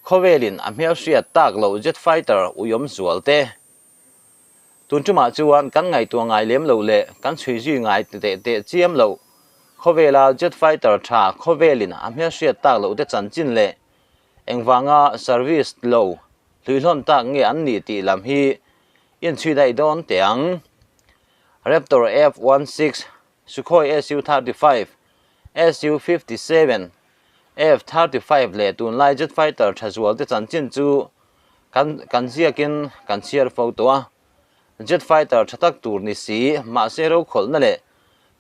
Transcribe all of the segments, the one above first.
Khawvelin a hmelhriat tak loh jet fighter uiawm zual te. Tun tumah chuan kan ngaihtuah ngai lem loh leh kan chhui zui ngai teh teh chiam loh khawvela jet fighter tha khawvelin a hmelhriat tak loh te chanchin leh engvanga service lo hluihlawn tak nge an nih tih lam hi inchhui daih dawn teh ang. Raptor F-16, Sukhoi Su-35, Su-57, F-35 leh tunlai jet fighter tha zual te chanchin chu kan kan ziakin kan chhiar fo tawh a. Jet fighter tha tak tur ni si, mahse rokhawlhna leh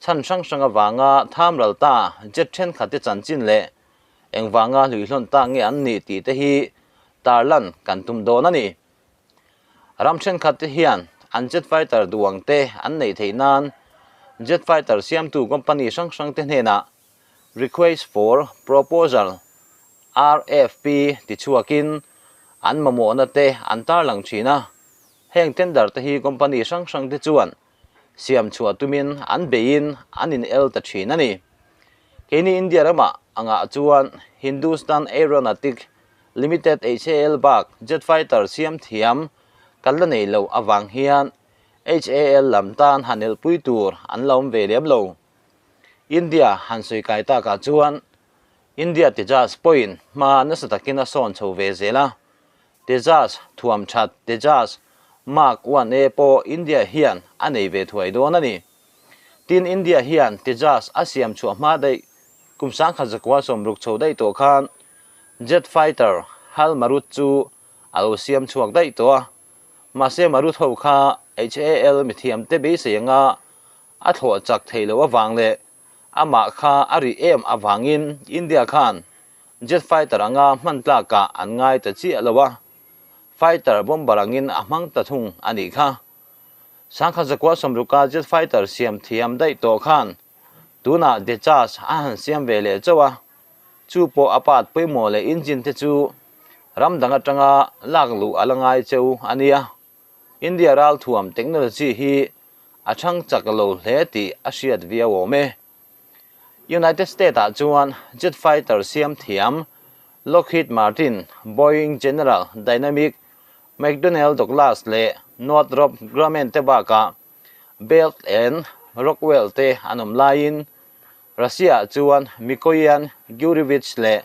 chhan hrang hrang avanga tham ral ta jet thenkhat te chanchin leh engvanga hluihlawn ta nge an nih tih te hi tarlan kan tum dawn a ni. Ram thenkhat te hian an jet fighter duang te an neih theih nan jet fighter siamtu company hrang hrang te hnenah Request for Proposal, RFP, ti chhuakin an mamawhna te an tarlang thin a, heng tender te hi company hrang hrang te chuan siam chhuah tumin an beiin an in el ta thin a ni. Keini India ramah angah chuan Hindustan Aeronautic Limited HAL bak jet fighter siam thiam kan la nei loh avang hian HAL lam tan han elpui tur an la awm ve lem lo. India han sawi kai takah chuan India Tejas pawhin hma nasa takin a sawn chho ve zel a, Tejas thuam that Tejas Mark 1A pawh India hian a nei ve thuai dawn a ni. Tin, India hian Tejas a siam chhuah hma daih kum 1960 chho daih tawh khan Jet Fighter Hal Marut chu a lo siam chhuak daih tawh a, mahse Marut ho kha HAL mithiamte beisei anga A thlawh chak theih loh avang leh amah kha a rih em avangin India khan jet fighter anga hman tlakah an ngai ta chiah lo a, fighter bomber angin a hmang ta thung a nih kha. 1960 jet fighter siam thiam daih tawh khan tunah Tejas a han siam ve leh chauh a, chu pawh a part pawimawh leh engine te chu ram dang atanga lak luh a la ngai cheu a nia. India ralthuam technology hi a chhang chak lo hle tih a hriat viau awm e. United States ah chuan jet fighter siam thiam Lockheed Martin, Boeing, General Dynamic, McDonnell Douglas leh Northrop Grumman te bakah Bell and Rockwell te an awm laiin Russia ah chuan Mikoyan Gurevich leh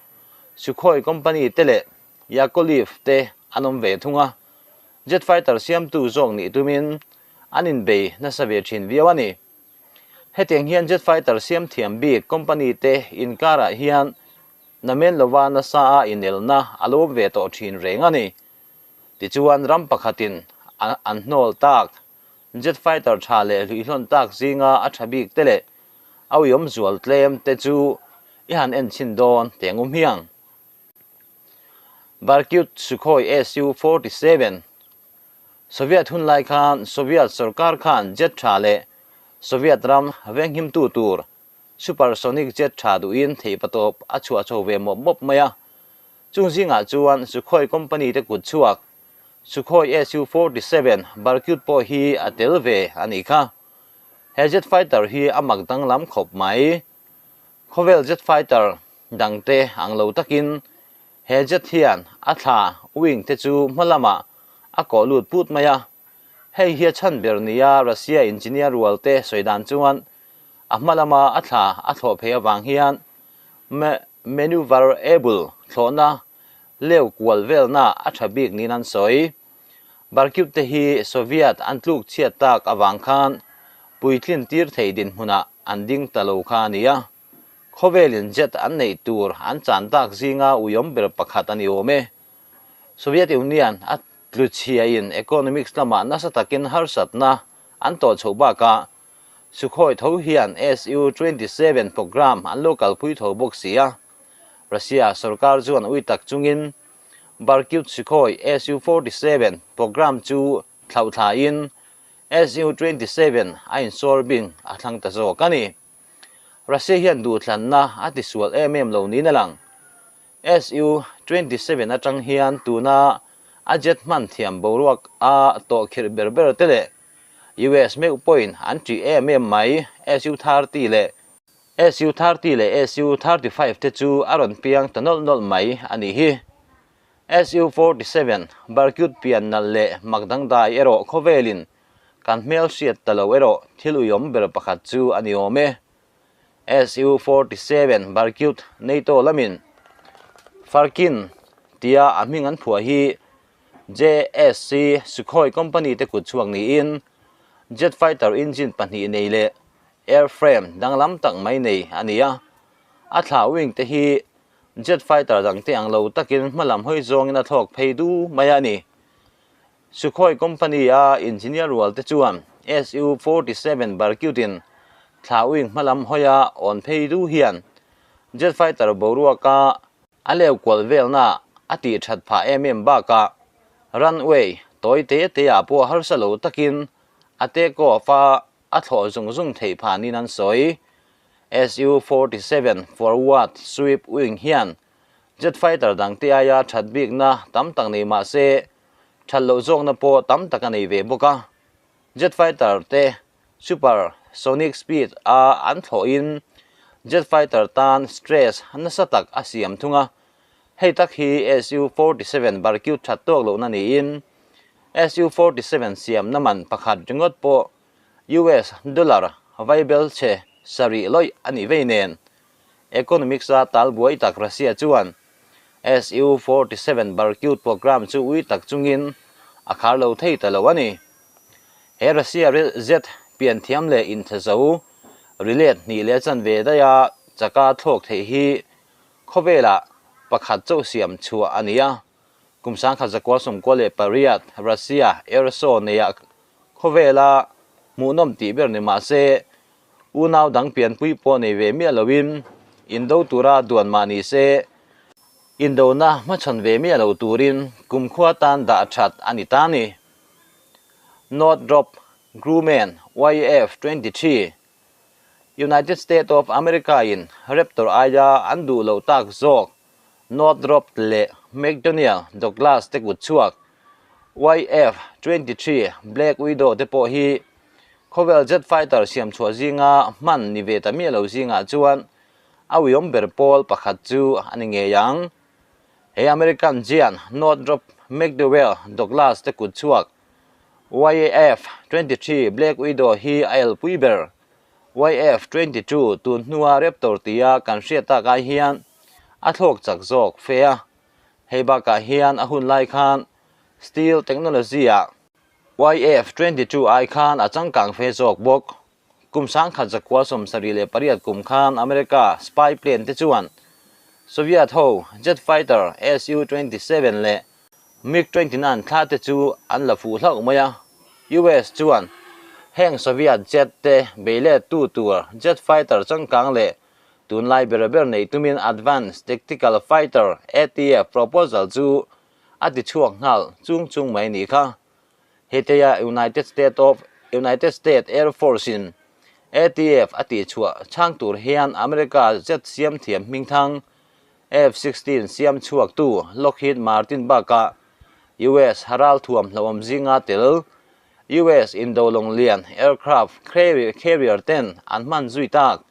Sukhoi company te leh Yakovlev te an awm ve thung a, jet fighter siamtu zawk nih tumin an inbei nasa ve thin viau a ni. Hetiang hian jet fighter siam thiam bik company te inkarah hian namen lova nasa a inelna a lo awm ve tawh thin reng a ni. Tichuan ram pakhatin an hnawl tak jet fighter tha leh hluihlawn tak zinga a tha bik te leh a uiawm zual tlem te chu i han en chhin dawn teh ang u hmiang. Berkut Sukhoi Su-47 Soviet hun lai khan Soviet sorkar khan jet tha leh Soviet ram venghimtu tur supersonic jet tha duhin theihpatawp a chhuah chho ve mawp mawp mai a. Chung zingah chuan Sukhoi company te kut chhuak Sukhoi Su-47 Berkut pawh hi a tel ve a nih kha. He jet fighter hi a mak danglam khawp mai. Khawvel jet fighter dangte ang lo takin he jet hian a thla, wing, te chu hma lamah a kawh lut put mai a. Hei hi a chhan ber nia Russia engineer rual te sawi dan chuan a hma lama a thla a thlawh phei avang hian maneuverable thlawhna leu kual velna a tha bik niin an sawi. Berkut te hi Soviet an tluk chhiat tak avang khan puitlin tir thei dinhmunah an ding ta lo kha a ni a. Khawvelin jet an neih tur an chan tak zinga uiawm ber pakhat a ni awm e. Soviet Union a tlu chhiain economics lamah nasa takin harsatna an tawh chhoh bakah Sukhoi tho hian Su-27 program an lo kalpui tho bawk si a. Russia sorkar chuan ui tak chungin Berkut Sukhoi Su-47 program chu thlauh thlain Su-27 a insawr bing a thlang ta zawk a ni. Russia hian duhthlanna a tisual em em lo niin a lang. Su-27 atang hian tuna a jet hman thiam boruak a tawhkhirh ber ber te leh US meuh pawhin an ṭih em em mai Su-30 leh Su-30 leh Su-35 te chu a rawn piang ta nawlh nawlh mai a nih hi. Su-47 Berkut pian nalh leh mak dangdai erawh khawvelin kan hmelhriat ta lo erawh thil uiawm ber pakhat chu a ni awm e. Su-47 Berkut NATO lamin Farkin tia a hming an phuah hi JSC Sukhoi company te kut chhuak niin jet fighter engine pahnih nei leh airframe danglam tak mai nei a ni a. A thla wing te hi jet fighter dang te ang lo takin hmalam hawi zawngin a thlawk phei du mai a ni. Sukhoi company a engineer rual te chuan Su-47 Berkut in thla wing hmalam hawia awn phei du hian jet fighter boruaka A leu kual velna a tih that phah em em bakah runway tawi te te ah pawh harsa lo takin a take off a a thlawh zung zung theih phah niin an sawi. Su-47 forward sweep wing hian jet fighter dangte aia that bikna tam tak nei mah se that loh zawkna pawh tam tak a nei ve bawk a. Jet fighter te Super sonic speed a an thlawhin jet fighter tan stress nasa tak a siam thung a, hei tak hi Su-47 Berkut that tawk lohna niin Su-47 siamna man pakhat ringawt pawh US dollar vaibel chhe sarih lawih a nih vei nen economics a tal buai tak Russia chuan Su-47 Berkut program chu ui tak chungin a khar lo thei ta lo a ni. He Russia zet pian thiam leh inthazo rilet hnih leh chanve daiha chaka thlawk theih hi khawvelah pakhat chauh siam chhuah a ni a. Kum 1998 Russia Air Show neiah khawvela hmuhnawm tih ber ni mah se unau dang pianpui pawh nei ve miah loin indo tura duan mah ni se indona hmachhawn ve miah lo turin kumkhua tan dah that a ni ta a ni. Northrop Grumman YF-23, United States of America in Raptor aia an duh loh tak zawk Northrop leh McDonnell Douglas te kut chhuak YF-23 Black Widow te pawh hi khawvel jet fighter siam chhuah zinga hman ni ve ta miah lo zingah chuan a uiawm ber pawl pakhat chu a ni ngei ang. He American jian Northrop McDowell Douglas te kut chhuak YF-23 Black Widow hi a elpui ber. YF-22 tun hnua Raptor tia kan hriat tak ai hian a thlawk chak zawk fe a. Hei bakah hian a hun lai khan steel technology-ah YF-22 ai khan a changkang fe zawk bawk. Kum 1978 kum khan America spy plane te chuan Soviet ho jet fighter Su-27 leh MiG-29 thla te chu an la fuh hlauh mai a. US chuan heng Soviet jet te bei let tu tur jet fighter changkang leh tunlai ber ber nei tumin Advanced Tactical Fighter, ATF, proposal chu a ti chhuak nghal chung chung mai ni kha. Hetia United State of United States Air Force in ATF a tihchhuah chhang tur hian America jet siam thiam hmingthang F-16 siam chhuaktu Lockheed Martin bakah US ralthuam hlauhawm zinga tel US indolawng lian aircraft carrier ten an hman zui tak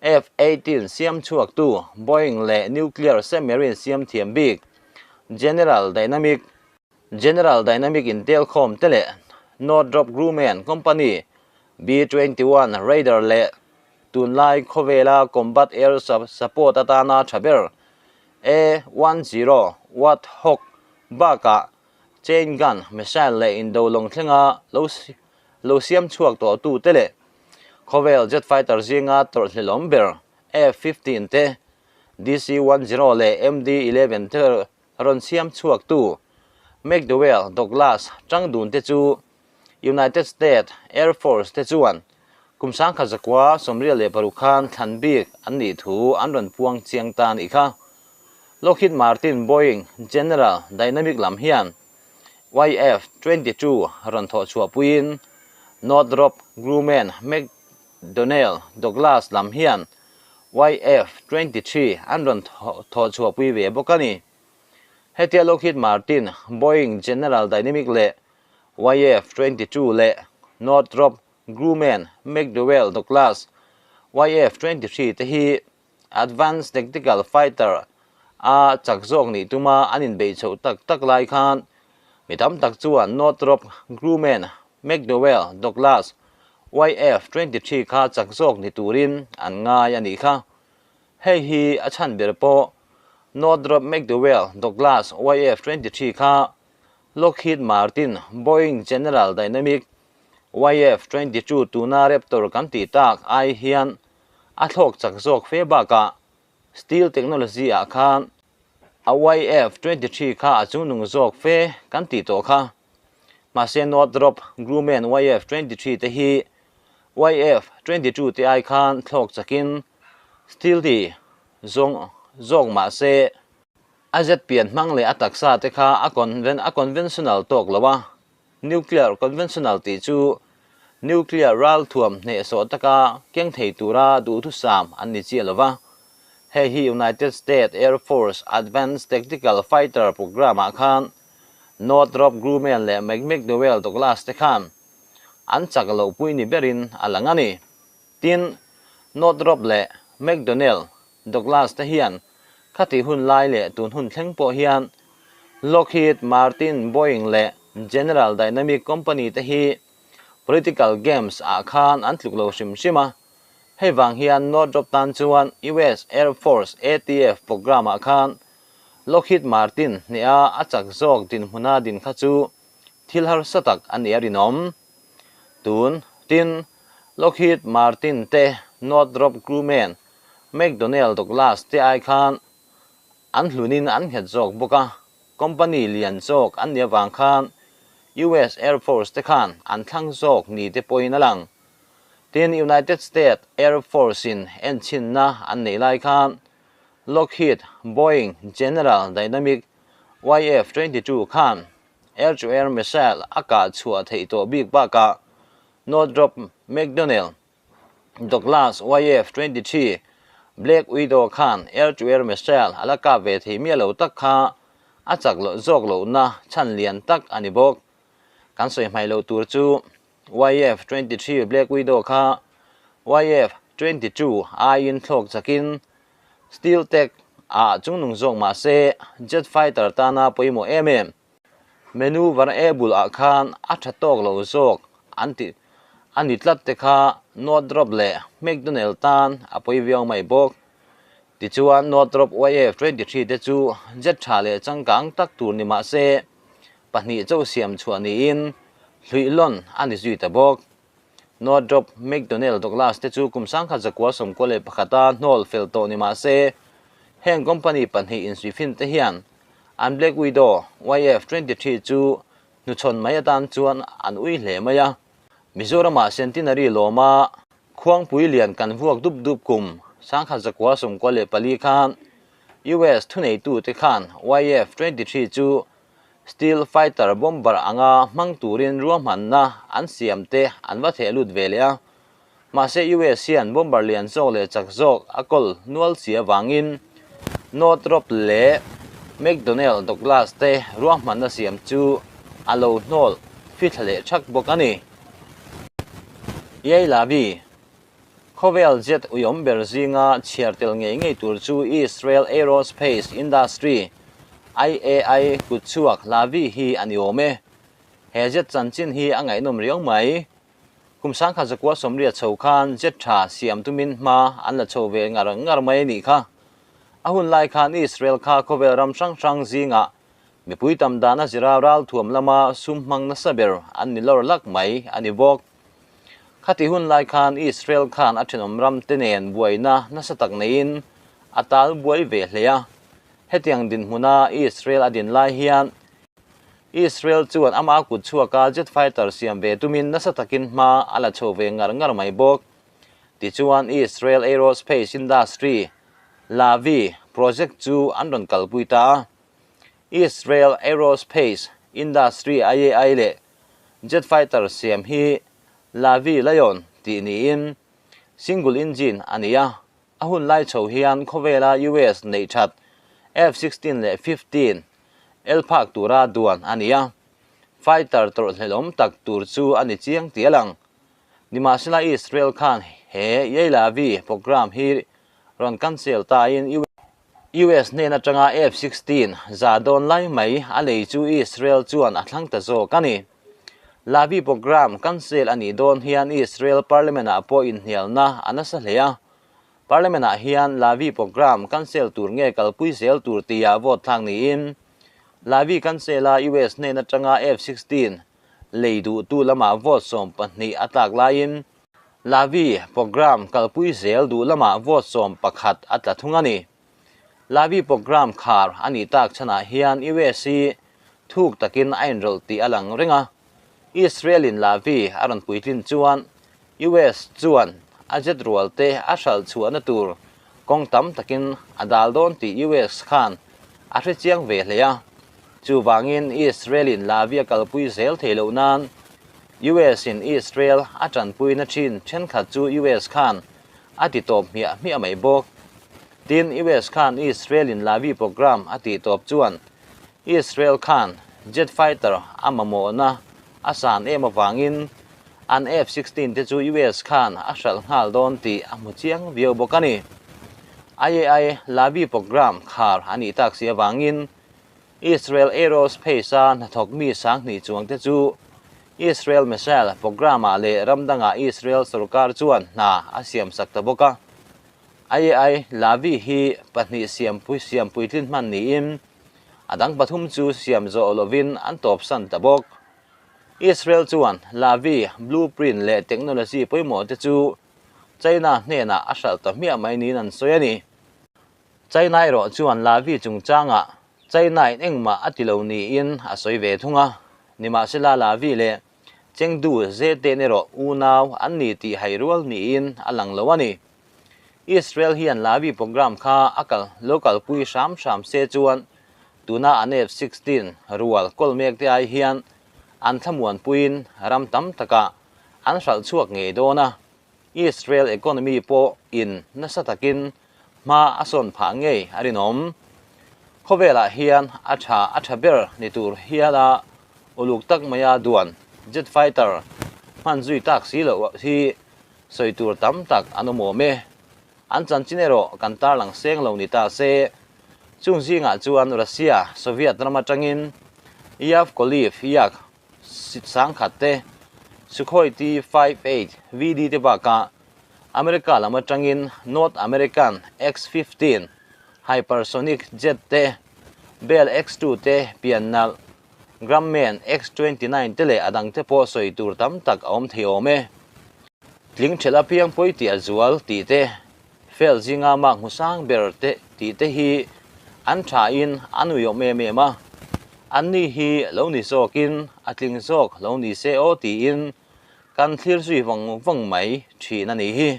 F-18 siam chhuaktu Boeing leh nuclear submarine siam thiam bik General Dynamic General Dynamic intelkhawm te leh Northrop Grumman Company B-21 Raider leh tunlai khawvela Combat Air Support atana tha ber A-10 Warthog bakah chain gun missile leh indo lawng thlenga lo siam chhuak tawh tu te leh khawvel jet fighter zinga tawrhhlelawm ber F-15 te, DC-10 leh MD-11 te rawn siam chhuaktu McDowell Douglas tangdun te chu United States Air Force te chuan kum 1926 khan thlan bik an nih thu an rawn puang chiang ta a nih kha. Lockheed Martin Boeing General Dynamic lam hian YF-22 rawn thawh chhuah puiin Northrop Grumman McDonnell Douglas lam hian YF-23 an rawn thawh chhuahpui ve bawk a ni. Hetia Lockheed Martin, Boeing, General Dynamic leh YF-22 leh Northrop Grumman McDowell Douglas YF-23 te hi Advanced Tactical Fighter A chak zawk nih tuma an inbeih chhoh tak tak lai khan mi tam tak chuan Northrop Grumman McDonnell Douglas YF-23 kha chak zawk ni turin an ngai a nih kha. Hei hi a chhan ber pawh Northrop McDonnell Douglas YF-23 kha Lockheed Martin Boeing General Dynamic YF-22 tuna Raptor kan tih tak ai hian a thlawk chak zawk fe bakah Steel technology ah khan a YF-23 kha a chungnung zawk fe kan tih tawh kha. Mahse Northrop Grumman YF-23 te hi YF-22 te ai khan thlawk chakin steel ti zawng zawk mahse a zet pian hmang leh a taksa te kha a a conventional tawk lo a. Nuclear conventional tih chu nuclear ralthuam hnehsawh taka keng thei tura duhthusam an ni chiah lo va. Hei hi United States Air Force Advanced Tactical Fighter Program-ah khan Northrop Grumman leh McDonnell Douglas te khan an chak loh pui ni berin a lang a ni. Tin, Northrop leh McDonnell Douglas te hian khati hun lai leh tun hun thleng pawh hian Lockheed Martin, Boeing leh General Dynamic company te hi political games ah khan an tluk lo hrim hrim a. Hei vang hian Northrop tan chuan US Air Force ATF program ah khan Lockheed Martin hneha a chak zawk dinhmuna din kha chu thil harsa tak a ni a rinawm. Tun, tin, Lockheed Martin te Northrop Grumman McDonnell Douglas te ai khan an hlunin an nghet zawk bawk a, company lian zawk an nih avang khan US Air Force te khan an thlang zawk ni te pawhin a lang. Tin, United States Air Force in enchhinna an neih lai khan Lockheed, Boeing, General Dynamic YF-22 khan air-to-air missile a kah chhuah theih tawh bik bakah Northrop McDonnell Douglas YF-23 Black Widow khan air-to-air missile a la kap ve thei miah lo tak kha a chak loh zawk lohna chhan lian tak a ni bawk. Kan sawi hmai loh tur chu YF-23 Black Widow kha YF-22 aiin thlawk chakin Steel Tech ah chungnung zawk mah se jet fighter tana pawimawh em em. Menu var e bul ah khan a tha tawk lo zawk an ti a ni tlat te kha Northrop leh McDonnell tan a pawi viau mai bawk. Tichuan Northrop YF-23 te chu jet tha leh changkang tak tur ni mah se pahnih chauh siam chhuah niin hluih lawn a ni zui ta bawk. Northrop McDonnell Douglas te chu kum 1991 a hnawl fel tawh ni mah se heng company pahnih insuifin te hian An Black Widow YF-23 chu hnuchhawn mai atan chuan an ui hle mai a. Mizoramah Centenary lawma Khuangpui lian kan vuak dup dup kum 1994 khan US thuneitute khan YF-23 chu Steel Fighter bomber anga hmang turin ruahmanna an siamte an va theh lut ve leh a. Mahse US hian bomber lian zawk leh chak zawk a kawl nual si avangin Northrop leh McDonnell Douglas te ruahmanna siam chu a lo hnawl fithla leh thak bawk a ni. Yay Lavi, Khawvel jet uiawm ber zinga chhiar tel ngei ngei tur chu Israel Aerospace Industry, IAI, kutchhuak Lavi hi a ni awm e. He jet chanchin hi a ngaihnawm riau mai. Kum 1980 chho khan jet tha siam tumin hma an la chho ve ngar ngar mai a nih kha. A hun lai khan Israel kha khawvel ram hrang hrang zingah mipui tam dana zira ralthuam lama sum hmang nasa ber an ni lawr lak mai a ni bawk. Khati hun lai khan Israel khan a thenawm ram te nen buaina nasa tak neiin a tal buai ve hle a. Hetiang dinhmuna Israel a din lai hian Israel chuan ama kut chhuaka jet fighter siam ve tumin nasa takin hma a la chho ve ngar ngar mai bawk. Tichuan Israel Aerospace Industry, LAVI, project chu an rawn kalpui ta a. Israel Aerospace Industry, IAI, leh jet fighter siam hi LAVI Lion tih niin single engine a ni a. A hun lai chho hian khawvela US neih that F-16 leh 15 el phak tura duan a ni a, fighter tawrhhlelawm tak tur chu a ni chiang tih a lang. Nimahsela Israel khan he Yeilavi programme hi rawn cancel tain. US hnen atanga F-16 za dawn lai mai a lei chu Israel chuan a thlang ta zawk a ni. Lavi programme cancel a nih dawn hian Israel Parliament-ah pawh inhnialna a nasa hle a. Parliament-ah hian Lavi programme cancel tur nge kalpui zel tur tia vote thlak niin Lavi cancel a US hnen atanga F-16 lei duhtu lamah vote 12 a tlak laiin Lavi programme kalpui zel duh lamah vote 11 a tla thung a ni. Lavi programme khar a nih tak chhanah hian US hi thuk takin a inrawlh tih a lang reng a. Israel-in Lavi a rawn puitlin chuan US chuan a jet rual te a hralh chhuahna tur kawng tam takin a dal dawn tih US khan a hre chiang ve hle a. Chuvangin Israel-in Lavi a kalpui zel thei loh nan US-in Israel a tanpuina thin thenkhat chu US khan a ti tawp hmiah hmiah mai bawk. Tin, US khan Israel-in Lavi programme a tih tawp chuan Israel khan jet fighter a mamawhna a san em avangin an F-16 te chu US khan a hralh nghal dawn tih a hmu chiang viau bawk a ni. IAI Lavi programme khar a nih tak si avangin Israel Aerospace-a hnathawk mi 2000 chuangte chu Israel missile programme-ah leh ram dangah Israel sorkar chuan hna a siamsak ta bawk a. IAI Lavi hi pahnih siampui siampui tlin hman niin a dang pathum chu siam zawh lovin an tawpsan ta bawk. Israel chuan Lavi blueprint leh technology pawimawh te chu China hnenah a hralh ta hmiah mai niin an sawi a ni. China erawh chuan Lavi chungchangah China-in engmah a ti lo niin a sawi ve thung a, nimahsela Lavi leh Chengdu ZTN erawh unau an ni tih hai rual niin a lang lo a ni. Israel hian Lavi programme kha a kal lo kalpui hram hram se chuan tuna an F-16 rual kawl mek te ai hian an thlamuanpuiin ram tam takah an hralh chhuak ngei dawn a. Israel economy pawh in nasa takin hma a sawn phah ngei a rinawm. Khawvelah hian a tha a tha ber ni tur hiala uluk tak maia duan jet fighter hman zui tak si loh hi sawi tur tam tak an awm awm e. An chanchin erawh kan tarlang seng lo ni ta se. Chung zingah chuan Russia, Soviet ram atangin Yavkoliv Yak 10,000 te, Sukhoi T-58 VD te bakah America lam atangin North American X-15 hypersonic jet te, Bell X-2 te pian nalh, Grumman X-29 te leh a dang te pawh sawi tur tam tak a awm thei awm e. Tling ṭhelh apiang pawi tih a zual tih te, Fel zinga mak hmu sang ber te tih te hi an thain an uiawm em em a, anni hi lo ni zawkin a tling zawk lo ni se aw tiin kan thlir zui vawng vawng mai thin a nih hi.